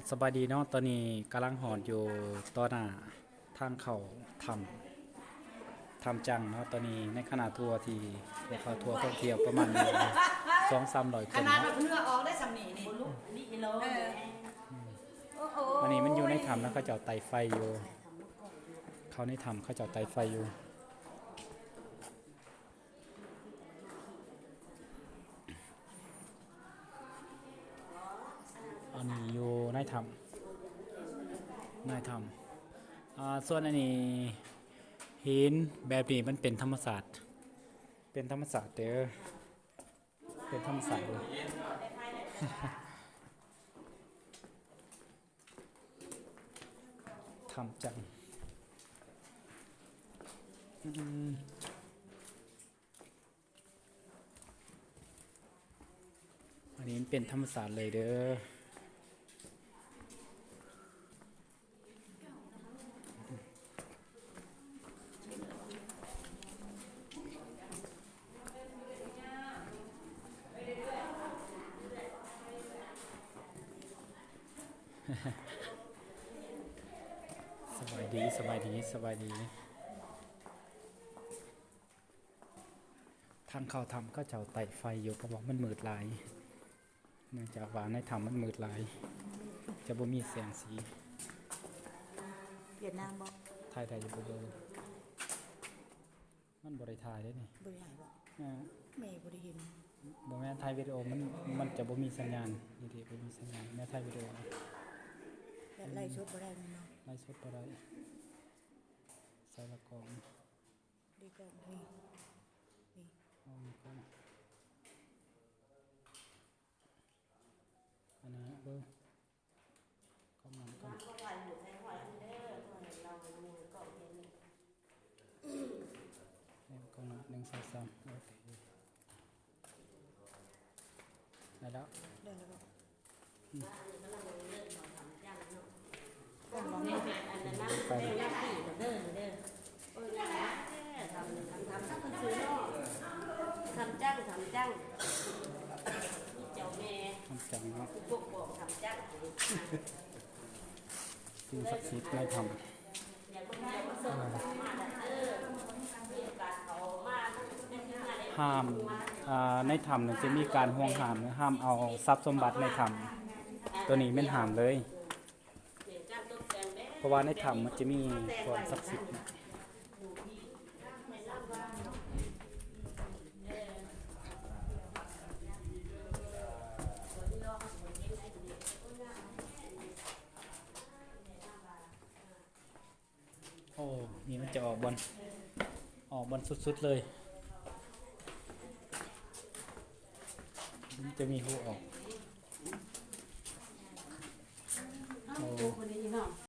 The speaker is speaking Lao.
ສະບາຍດີເນາະ, ຕອນນີ້ກຳລັງຮອດຢູ່ຕໍ່ໜ້າທາງເຂົ້າຖ້ຳ ຖ້ຳຈັງເນາະ. ຕອນນີ້ໃນຄະນະທົວທີ່ພວກເຂົາທົວທ່ອງທ່ຽວປະມານຢູ່ສອງສາມຮ້ອຍຄົນເນາະ. ເຮືອອອກໄດ້ສ່ຳນີ້ນີ້. ເອີ ໂອ້ໂຫ ອັນນີ້ມັນຢູ່ໃນຖ້ຳນະ, ເຂົາເຈົ້າໄຕ່ໄຟຢູ່, ເຂົ້າໃນຖ້ຳເຂົາເຈົ້າໄຕ່ໄຟຢູ່. ອັນນີ້ຢູ່ໃນຖ້ຳ ໃນຖ້ຳ. ອ່າ ສ່ວນອັນນີ້ ຫີນແບບນີ້ມັນເປັນທຳມະຊາດ, ເປັນທຳມະຊາດເດີ, ເປັນທຳມະຊາດເດີ. ຖ້ຳຈັງ ອືມ ອັນນີ້ມັນເປັນທຳມະຊາດເລີຍເດີ. ສະບາຍດີ ສະບາຍດີ ສະບາຍດີ. ທາງເຂົ້າຖ້ຳເຂົາເຈົ້າໄຕ່ໄຟຢູ່ ເພາະວ່າມັນມືດຫຼາຍ. ເນື່ອງຈາກວ່າໃນຖ້ຳມັນມືດຫຼາຍ ຈະບໍ່ມີແສງສີ. ຫວຽດນາມບໍ? ຖ່າຍໄດ້ຢູ່ບໍ່? ບໍ່ ມັນບໍ່ໄດ້ຖ່າຍເດ້ນີ້. ບໍ່ໄດ້ຖ່າຍບໍ? ເອີ ແມ່ບໍ່ໄດ້ເຫັນ. ບໍ່ແມ່ນ ຖ່າຍວິດີໂອ ມັນ ມັນຈະບໍ່ມີສັນຍານ. ນີ້ເດ້ ບໍ່ມີສັນຍານ ແມ່ຖ່າຍວິດີໂອ. ແບບໄລສົດບໍ່ໄດ້ແມ່ນບໍ່? ໄລສົດບໍ່ໄດ້. ໃສ່ລະກອງ ດີກວ່ານີ້ ນີ້ ອໍ ນີ້ກອງ ອັນນັ້ນເບິ່ງ ກອງນັ້ນກອງ ກອງນັ້ນ ໜຶ່ງ ສອງ ສາມ ໂອເຄ ໄດ້ແລ້ວ ໄດ້ແລ້ວ. ອືມ ໄປ ຖ້ຳຈັງ ຖ້ຳຈັງ ຖ້ຳຈັງເນາະ ສິ່ງສັກສິດໃນຖ້ຳ. ຫ້າມ ອ່າ ໃນຖ້ຳນັ້ນຈະມີການຫ່ວງຫ້າມ ຫ້າມເອົາຊັບສົມບັດໃນຖ້ຳ ໂຕນີ້ແມ່ນຫ້າມເລີຍ ເພາະວ່າໃນຖ້ຳມັນຈະມີຂອງສັກສິດ. ໂອ້ ນີ້ມັນຈະອອກບ່ອນ ອອກບ່ອນສຸດໆເລີຍ ມັນຈະມີຮູອອກ. ໂອ້